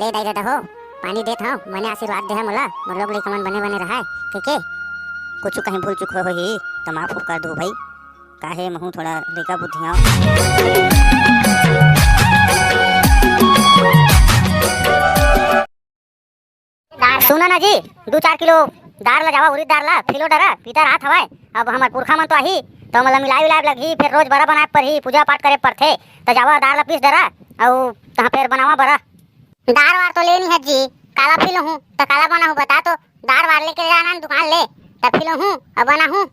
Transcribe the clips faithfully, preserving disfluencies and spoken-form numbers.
ए दाई ददा हो, पानी देत हंव, मने आशीर्वाद देहा मोला, मोर लोग लइका मन बने बने रहय, ठीक हे? कुछु कहीं भूल चूक होय होही, त माफ उफ कर दू भई। काहे महूं थोड़ा लइका बुद्धि हंव। सुना ना जी, दू चार किलो दार ला जावा, उरिद दार ला, फिलो डरा, पितर आत हवय। अब हमर पुरखा मन तो आही, त ओमन ला मिलाय विलाय लगही, फेर रोज बरा बनाय परही, पूजा पाठ करे परथे। त जावा दार ला पीस डरा, अउ तहां फेर बनावा बरा। दार वार तो लेनी हे जी, काला फिलोहूं, त काला बनाहूं बता तो। दार वार लेके जाना न दुकान ले, त फिलोहूं, अउ बनाहूं।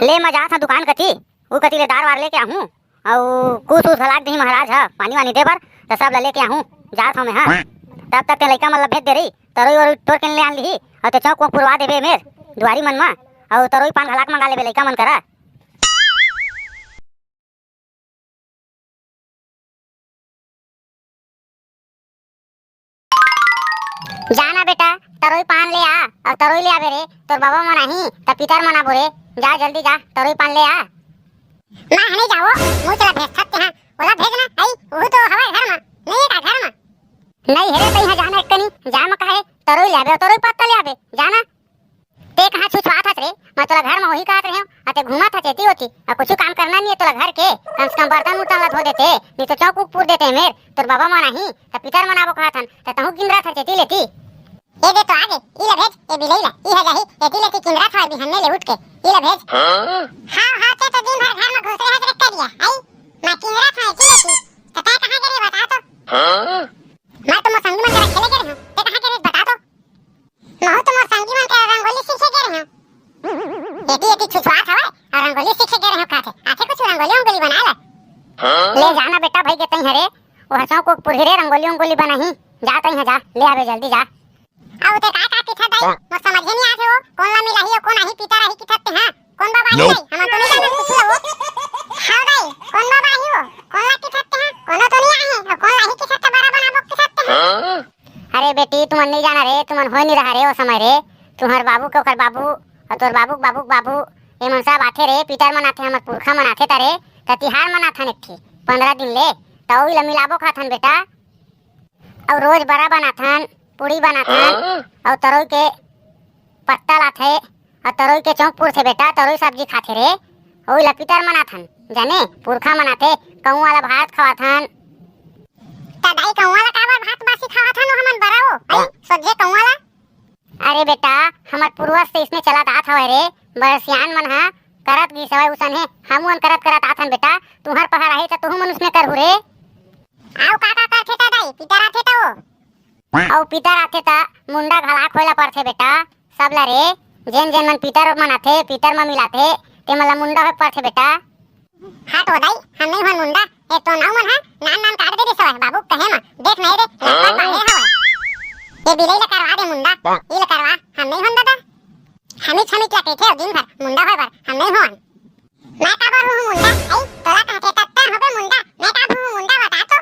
ले मैं जात हंव दुकान कती, ऊ कती ले दार वार लेके आहूं। अउ कुछ उस घलाक दिही महाराज ह पानी वानी दे बर, त सब ल लेके आहूं, जात हंव मैं ह। तब तक ते लइका मन ल भेज दे रही, तरई वरई टोर के ले आन लिही, अउ ते चौक वोक पुरवा देबे मेर दुआरी मन म, अउ तरई पान घलाक मंगा लेबे लइका मन करा। जा ना बेटा, तरोई पान ले आ, अउ तरोई ले आबे रे, तोर बाबा मन आही, त पितर मन आबो रे, जा जल्दी जा, तरोई पान ले आ। मैं हने जावो, मुझ ला भेज सकते हैं, ओला भेज ना, आई, उहू तो हवय घर मा, नहीं है का घर मा? नहीं है रे, तई हा जाना एक कनी, जा मैं कहे, तरोई ले आबे, तरोई पत्ता ले आबे, जा ना। ते कहाँ छुछुआत हस रे? मैं तोला घर म होही कहत रहेंव, अते घूमत हस एती ओती। अउ कुछु काम करना नइ हे तोला घर के? कम से कम बर्तन उर्तन ला धो देते, नइ तो चौक उक पुर देते मेर। तोर बाबा मन आही, त पितर मन आबो कहत हन, त तहूँ किंदरत हस एती लेती। ए दे तो आगे, ई ला भेज, ए बिलई ला, ई ह जाही, एती लेती किंदरत हवय बिहन्ने ले उठ के, ई ला भेज। हाँ, हाँ, ते तो दिन भर घर म घुसे हस रे करिया, आई? मैं किंदरत हवं एती लेती, त तैं कहाँ गे रहे बता तो? मैं तो मोर संगी मन करा खेले गे रहेंव, ते कहाँ गे रहे बता तो? महू तो मोर संगी मन के रंगोली सीखे गे रहेंव। एती एती छुछुआत हवय अउ रंगोली सीखे गे रहेंव कहथे। आथे कुछ रंगोली उंगोली बनाय ला। ले जाना बेटा भई गे तई हरे, ओह चौक उक पुरही रे रंगोली उंगोली बनाही। जा तई ह जा, ले आबे जल्दी जा। अउ ते का का किथत दाई? मोर समझे नइ आथे वो, कोन ला मिलाही अउ कोन आही पितर आही किथत ते, हाँ? कोन बाबा आही दाई? हमन तो नइ जानन कुछु ला वो। हाँ दाई, कोन बाबा आही वो? कोन ला किथत ते, हाँ? कोनो तो नइ आही, अउ कोन ला आही किथत ते बरा बनाबो किथत ते, हाँ? अरे बेटी, तुमन नइ जाना रे, तुमन होय नइ रहा रे ओ समय रे। तुंहर बाबू के ओकर बाबू, अउ तोर बाबू के बाबू के बाबू, ए मन सब आथे रे, पितर मन आथे, हमर पुरखा मन आथे त रे, त तिहार मनाथन एक ठी, पंद्रह दिन ले, त ओही ल मिलाबो खाथन बेटा। अउ रोज बरा बनाथन, पूड़ी बनाथन, अउ तरोई के पत्ता लाथे, अउ तरोई के चौंक पुरथे बेटा, तरोई सब्जी खाथे रे। ओही ल पितर मनाथन, जाने, पुरखा मनाथे, कौआ ल भात खवाथन। त दाई, कौआ ल काबर भात बासी खवाथन ओ हमन बरा ओ? आई, सोझे कौआ ल? अरे बेटा, हमर पूर्वज से इसने चलत आत हवय रे, बड़ सियान मन ह करत गिस हवय उसने, हमू मन करत करत आथन बेटा, तुंहर पहार आही त तुहू मन उसने करहू रे। अउ का का करथे त दाई, पितर आथे त ओ? अउ पितर आथे त मुंडा घलाक होय ला परथे बेटा, सब ला रे, जेन जेन मन पितर मन आथे, पितर म मिलाथे, ते मन ला मुंडा होय परथे बेटा। हट ओ दाई, हम नइ होन मुंडा, ए तो नाऊ मन ह नान नान काट दे रिस हवय, बाबू कहे म, देख नहीं रे, लकवा पाहे हवय। ए बिलई ला करवा दे मुंडा, ई ला करवा, हम नइ होन ददा। हमिच हमिच ला कहिथे दिन भर, मुंडा होय बर, हम नइ होन। मैं काबर हूँ मुंडा? आई, तोला कहथे तब तैं होबे मुंडा, मैं काबर हूँ मुंडा बता तो?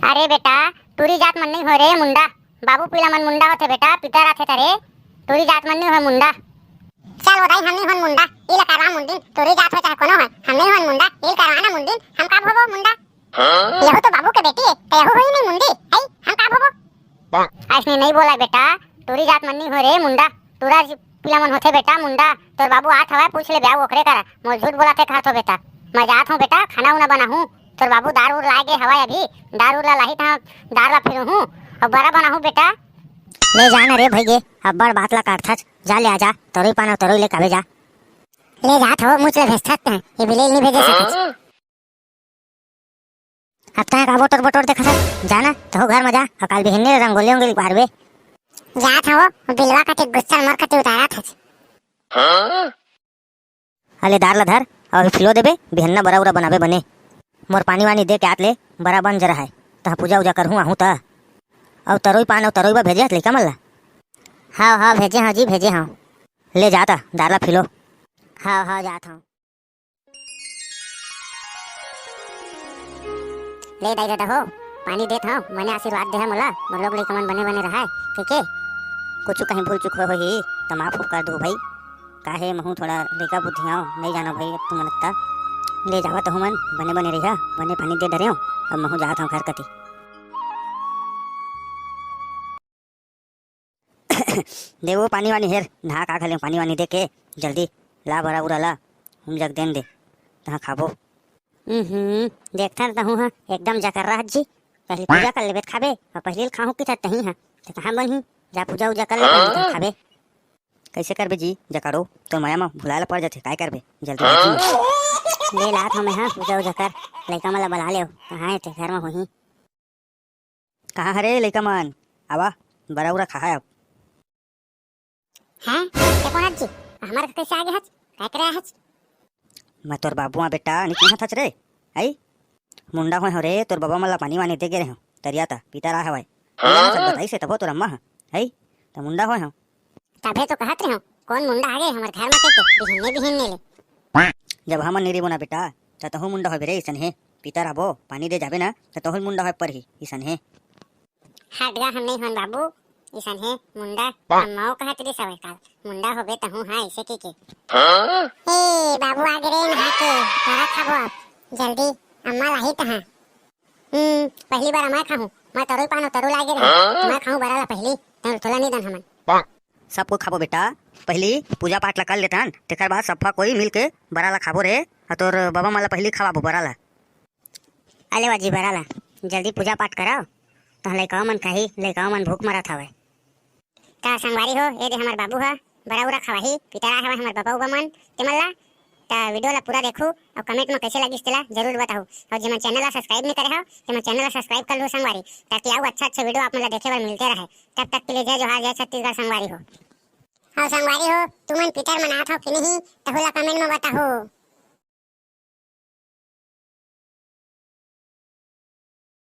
अरे बेटा, टूरी जात मन नइ होय रे मुंडा, बाबू पीला मन मुंडा होथे बेटा, पितर आथे त रे, टूरी जात मन नइ होय मुंडा। चल ओ दाई, हम नइ होन मुंडा, ई ला करवा मुंडिन, टूरी जात हो चाहे कोनो हो, हम नइ होन मुंडा, ई ला करवा ना मुंडिन, हम काबर होबो मुंडा? यहू तो बाबू के बेटी हे, त यहू होही नहीं मुंडी, आई, हम काबर होबो? अइसने नइ बोला बेटा, टूरी जात मन नइ होय रे मुंडा, टूरा जी पीला मन होथे बेटा मुंडा। तोर बाबू आत हवय, पूछ ले ब्याह ओकरे करा, मोर झूठ बोलाथे कहत हो बेटा। मैं जात हूँ बेटा, खाना उना बनाहूँ, तोर बाबू दार उर लाए गे हवय अभी, दार उर ला लाही त दार ला फिरूहूँ, अउ बरा बनाहूँ बेटा। ले जा ना रे भई गे, अब्बड़ बात ला काटथच, जा ले आ जा, तरोई पान अउ तरोई ले काबे जा। ले जात हो, मुझ ले भेजथच तैं, ये बिलेल नइ भेजे सकच। अब तैं का बोटर बोटर देखत हस? जा ना, तहू घर म जा, अउ काल बिहन्ने रंगोली उंगोली बारबे। जात हवं, बिलवा कति गुस्सा मोर कति उतारत हस। अले दार ला धर, अउ अभी फिलो देबे, बिहन्ना बरा उरा बनाबे बने। मोर पानी वानी दे के आत ले, बरा बन जरा है, तहाँ पूजा उजा करहूँ आहूँ त। अउ तरोई पान अउ तरोई बा भेजे हस लइका मन ला? हव, हव, भेजे हव जी, भेजे हव। ले जात, दार ला फिलो। हव, हव, जात हव। ले दाई ददा हो, पानी देत हव, मने आशीर्वाद देहा मोला, मोर लोग लइका मन बने बने रहय, ठीक हे? कुछु कहीं भूल चूक होय होही, त माफ उफ कर दू भई। काहे महूँ थोड़ा लइका बुद्धि हव, नइ जानव भई तुमन त। ले जावा तहूँ मन, बने बने रहिहा, बने पानी दे डरेंव, अब महूँ जात हव घर कती। दे वो पानी वानी हेर, नहा का घले पानी वानी दे के, जल्दी ला बरा उरा ला, हम जग देन दे, तहाँ खाबो। हम्म, देखथन तहूँ ह, एकदम जकर रहत जी। पहली पूजा कर लेबे त खाबे, अउ पहली ल खाहूँ किथस तहीं ह। त कहाँ बनही? जा पूजा उजा कर ले, पहली तब खाबे। कइसे करबे जी, जकारो? तोर मया म भुलाए ल पड़ जाथे, काय करबे? जल्दी जल्दी में। ले लात हँव मैं, हाँ, पूजा उजा कर, लइका मन ला बला लेव, कहाँ हे ते घर म होही। कहाँ हरे लइका मन? आवा, बरा उरा खाहा अब। हैं? ते कोन हच जी? हमर घर कइसे आगे हच? काय करे हच? मैं तोर बाबू आं बेटा, नी चिन्हत हच रे? आई? मुंडा होय हँव रे, तोर बाबा मन ला पानी वानी दे गे रेहेंव, तरिया त, पितर आय हवय। हाँ? बताइस हे तभो तोर अम्मा ह, आई? त मुंडा होय हँव। तभे तो कहत रेहेंव, कोन मुंडा आगे हमर घर म कहिके, बिहन्ने बिहन्ने ले। जब हमन नी रहिबो ना बेटा, त तहूँ मुंडा होबे रे, अइसन हे। पितर आबो, पानी दे जाबे ना, त तहूँ मुंडा होय परही, अइसन हे। हट गा, हम नहीं हन बाबू, अइसन हे मुंडा। अम्मा वो कहत रहिस हवय काल, मुंडा होबे तहूँ हाँ, अइसे कहिके। ए बाबू, आगे रे नहा के, बरा खाबो अब, जल्दी, अम्मा लाही तहाँ। हम्म, पहली बार मैं खाहूँ, मैं तरुई पानो तरुई लागे रहे, मैं खाहूँ बरा ला पहली, तोला नहीं दन हमन। सब कोई खाबो बेटा, पहली पूजा पाठ ला कर लेथन, तेकर बाद सब्बा कोई मिल के बरा ला खाबो रे, अउ तोर बाबा मन ला पहली खवाबो बरा ला। अले वा जी बरा ला, जल्दी पूजा पाठ करव, तहाँ लइकाओ मन खाही, लइकाओ मन भूख मरत हवय। त संगवारी हो, ए दे हमर बाबू ह, बरा उरा खवाही, पितर आय हवय हमर बाबा उबा मन, तेमन ला। त video ला पूरा देखहू, अउ comment म कइसे लगिस तेला जरूर बताहू। अउ जेमन channel ला subscribe नइ करे हव, तेमन channel ला subscribe कर लू संगवारी, ताकि अउ अच्छा अच्छा video आप मन ला देखे बर मिलते रहे। तब तक के लिए जय जोहार, जय छत्तीसगढ़ संगवारी हो। अउ संगवारी हो, तुमन पितर मनात हव कि नहीं, तहू ला comment म बताहू।